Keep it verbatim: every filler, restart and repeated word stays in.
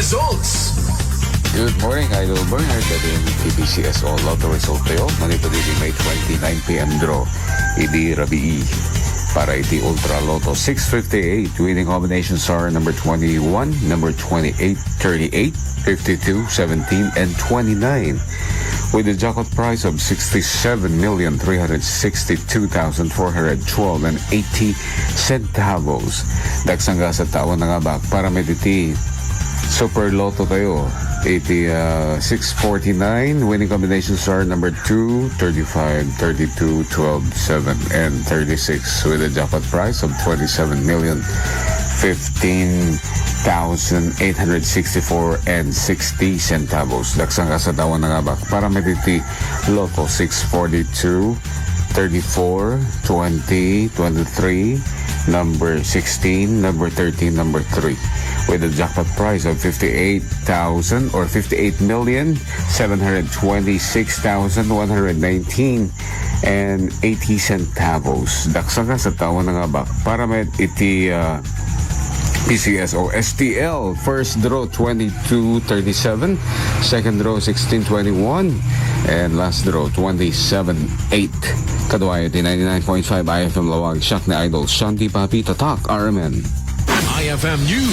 Results. Good morning, Idol Bernard. Dati P P C S O Lotto result tayo. Manipod iti May twenty, nine p m draw. Idi rabii. Para iti Ultra Lotto six fifty-eight, winning combinations are number twenty-one, number twenty-eight, thirty-eight, fifty-two, seventeen, and twenty-nine. With a jackpot price of sixty-seven million three hundred sixty-two thousand four hundred twelve and eighty centavos. Daksang gasat tawa nga bak para mediti Super Lotto tayo. Iti uh, six forty-nine, winning combinations are number two, thirty-five, thirty-two, twelve, seven, and thirty-six, with a jackpot price of twenty-seven million fifteen thousand eight hundred sixty-four and sixty centavos. Daksang kasadawan na nga bak para mediti Lotto six forty-two, thirty-four, twenty, twenty-three, number sixteen, number thirteen, number three, with a jackpot price of fifty-eight thousand or fifty-eight million seven hundred twenty-six thousand one hundred nineteen and eighty centavos. Daksang kasadawan na nga bak para mediti uh, P C S O S T L. First draw twenty-two thirty-seven, second draw sixteen twenty-one, and last draw twenty-seven eight. Kadua iti ninety-nine point five I F M Laoag, siak ni Idol Shanti Papi, Tatak R M N. I F M News.